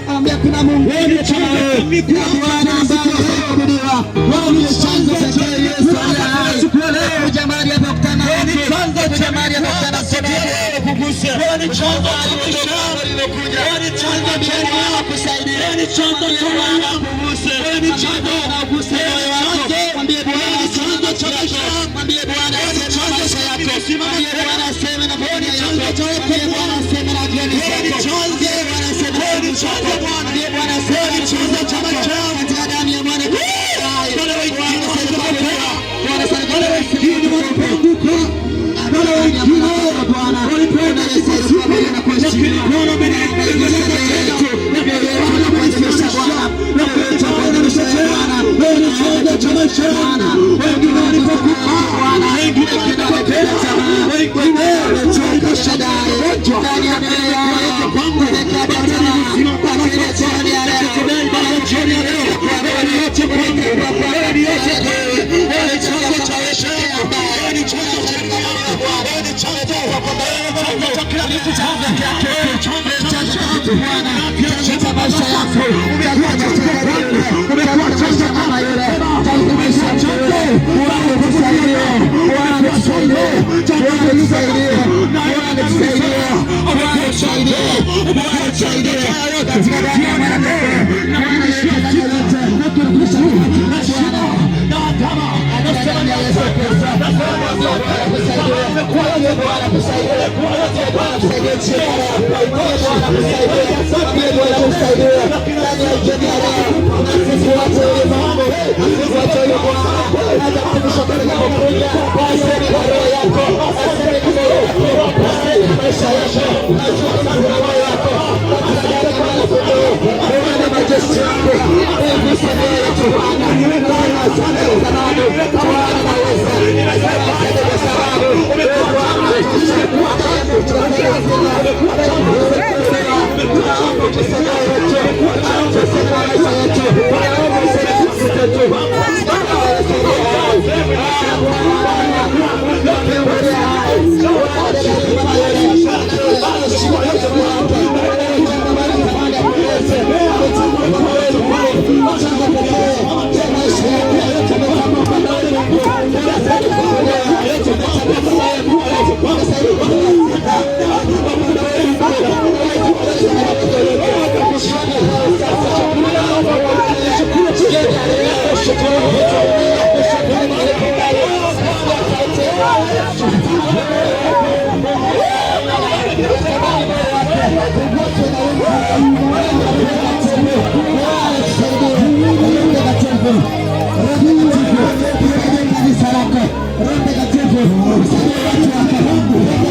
Ambia kuna Mungu Wewe ni chanzo cha mimi na kuamka Bwana tena siku ambaye ya leo. anakuabudiwa. Wewe Wewe ni ni chanzo chanzo cha pekee mimi Yesu kuamka aliye tena hai. siku ya leo. Kuja mahali hapa kukutana na Wewe ni watu. chanzo Kuja cha mahali mimi hapa kukutana kuamka na siku ya leo. kuguse. Wewe ni chanzo cha maisha yangu. Wewe ni chanzo cha elimu yangu. Wewe ni chanzo cha uhai wangu. Wewe ni chanzo. Uguse moyo wako. Mwambie Bwana Wewe ni chanzo cha maisha yangu. Mwambie Bwana Wewe ni aseme na chanzo maisha cha yako. mimi kusimama Mwambie tena. Bwana aseme na Wewe ni familia chanzo yako. cha wokovu Mwambie Bwana wangu. aseme na jirani Wewe ni zako. chanzo. Mwambie Bwana aseme na Wewe ni ndugu chanzo zako. Bwana. Mwambie Bwana aseme Wewe ni na chanzo cha maisha yangu. katika damu ya mwana Wale wengine walipotea, Bwana wale wengine walipoanguka, wale wengine walipoenda siku, lakini Bwana amenirejesha tena. Bwana amenisimamisha, lakini Bwana amenisimamisha. Wewe ni chanzo cha maisha yangu. Wengine walipokufa, wengine walipotea, wengine waliposhika magonjwa, kwangu bado nimesimama sasa. Nakutolea ibada jioni ya leo. Wewe ni yote kwangu, wewe ni yote kwangu. Wewe ni chanzo cha maisha yangu, wewe ni chanzo cha elimu yangu, wewe ni chanzo, wewe ni chanzo cha kila kitu changu. Wewe ni chanzo cha maisha yangu, afya cha maisha yako. Umekuwa chanzo kwangu, umekuwa chanzo kama yule, umekuwa chanzo Bwana tusaidie. Bwana tusaidie. Bwana tusaidie. Bwana tusaidie. Bwana tusaidie. Bwana tusaidie. Katika damu ya mwana narudishia sifa na tukufu na heshima na adama. Nasema ni asante, nasema ni asante. Umekuwa yote, umekuwa yote kwangu. Bwana tusaidie. Ndani ya jioni ya leo. Na sisi wateule wako. Na sisi wateule Bwana. Hata mtumishi wako atakapokuja, aseme kwa roho yako, aseme kwa moyo wako, aseme kwa maisha yako. Najua kama kuna moyo wako. Katika damu ya mwana kondoo. Bwana majeshi yako. Uguse mioyo yetu Bwana. Bwana asante kwa sababu Bwana anaweza. Asante kwa sababu Bwana Kanisa lako Roho Mtakatifu, msaidie watu wako. Roho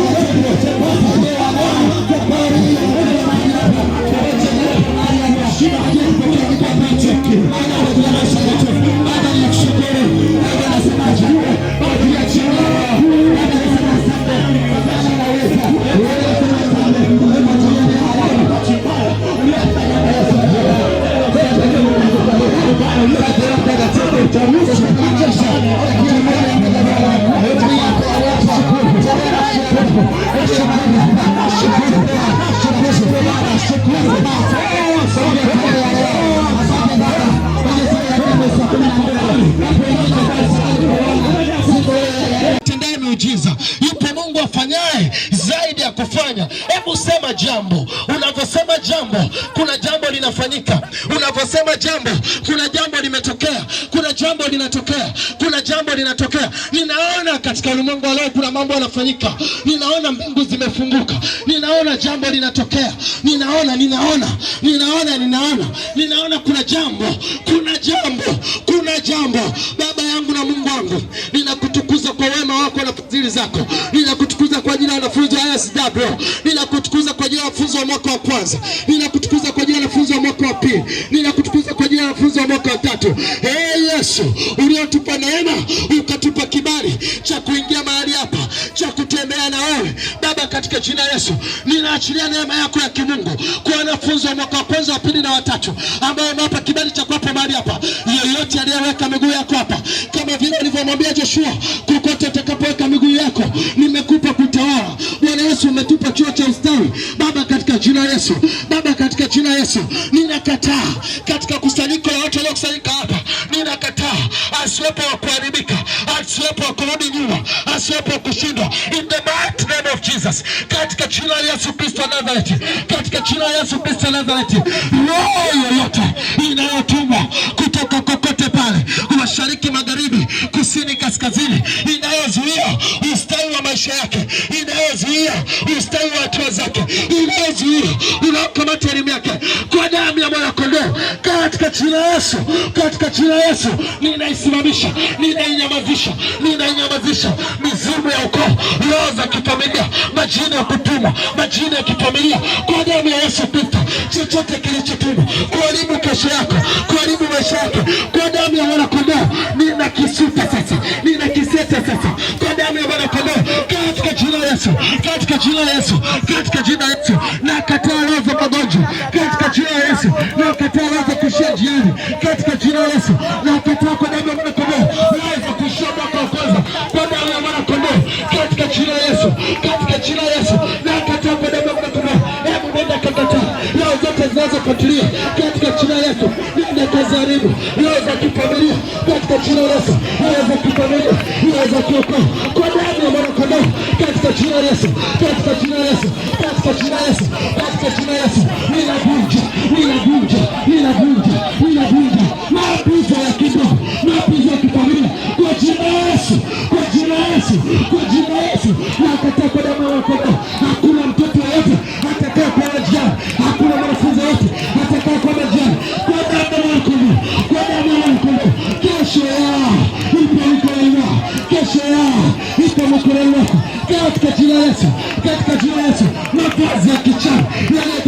Mtakatifu, Tendaye miujiza, yupo Mungu afanyaye zaidi ya kufanya. Hebu sema jambo. Unavyosema jambo, kuna jambo linafanyika. Unavyosema jambo, kuna jambo limetokea, kuna jambo linatokea, kuna jambo linatokea. Ninaona katika ulimwengu wa leo kuna mambo yanafanyika. Ninaona mbingu zimefunguka, ninaona jambo linatokea, ninaona, ninaona, ninaona, ninaona, ninaona kuna jambo, kuna jambo, kuna jambo. Baba yangu na Mungu wangu, ninakutukuza kwa wema wako na fadhili zako. Ninakutukuza kwa ajili ya wanafunzi wa ISW. Ninakutukuza kwa ajili ya wanafunzi wa mwaka wa kwanza. Ninakutukuza kwa ajili ya wanafunzi wa mwaka wa pili. Ninakutukuza kwa ajili ya wanafunzi wa mwaka wa tatu. Hey Yesu, uliotupa neema ukatupa kibali cha kuingia mahali hapa, cha kutembea na wewe Baba, katika jina la Yesu ninaachilia neema yako ya kimungu kwa wanafunzi wa mwaka wa kwanza, wa pili na watatu ambao umewapa kibali cha kuwepo mahali hapa. Yeyote aliyeweka miguu yako hapa, kama vile ulivyomwambia Joshua, kokote utakapoweka miguu yako nimekupa kutawala. Bwana Yesu Yesu umetupa chuo cha ustawi Baba, katika jina la Yesu Baba, katika jina la Yesu ninakataa katika kusanyiko la watu waliokusanyika hapa, ninakataa asiwepo wa kuharibika, asiwepo wa kurudi nyuma, asiwepo wa kushindwa, in the mighty name of Jesus, katika jina la Yesu Kristo wa Nazareti, katika jina la Yesu Kristo wa Nazareti, roho yoyote inayotumwa kutoka kokote pale, mashariki, magharibi, kusini, kaskazini, inayozuia ustawi wa maisha yake, inayozuia ustawi wa hatua zake, inayozuia unaokamata elimu yake, kwa damu ya mwana kondoo, katika jina la Yesu, katika jina la Yesu, ninaisimamisha, ninainyamazisha, ninainyamazisha mizimu ya ukoo, roho za kifamilia, majina ya kutumwa, majina ya kifamilia, kwa damu ya Yesu Kristo, chochote kilichotumwa kuharibu kesho yako, kuharibu maisha yako, kwa damu ya mwana kondoo, ninakisuta sasa, ninakiseta sasa, kwa damu ya mwana kondoo, katika jina la Yesu, katika jina la Yesu, katika jina la Yesu, nakataa roho za magonjwa, katika jina la Yesu, nakataa roho za kuishia njiani, katika jina la Yesu, nakataa kwa damu ya mwana kondoo, roho za kuishia mwaka wa kwanza, kwa damu ya mwana kondoo, katika jina la Yesu, katika jina la Yesu, nakataa kwa damu ya mwana kondoo. Hebu nenda kakataa roho zote zinazofuatilia katika jina la Yesu, nenda kaziharibu roho za kifamilia katika jina la Yesu, roho za kifamilia, roho za kiukoo, kwa damu ya mwana kondoo, katika jina la Yesu, katika jina la Yesu, katika jina la Yesu, katika jina la Yesu, ninavunja, ninavunja, ninavunja, ninavunja maapizo ya kiroho, maapizo ya kifamilia kwa jina la Yesu, kwa jina la Yesu, kwa jina la Yesu, nakataa kwa damu ya mwana kondoo. Hakuna mtoto yeyote atakaye kwa njiani, hakuna mwanafunzi yeyote atakaye kwa njiani, kwa damu ya mwana kondoo, kwa damu ya mwana kondoo. Kesho yao ipo mikononi mwako, kesho yao ipo mikononi mwako, katika jina la Yesu, katika jina la Yesu. Mavazi ya kichawi yaliyo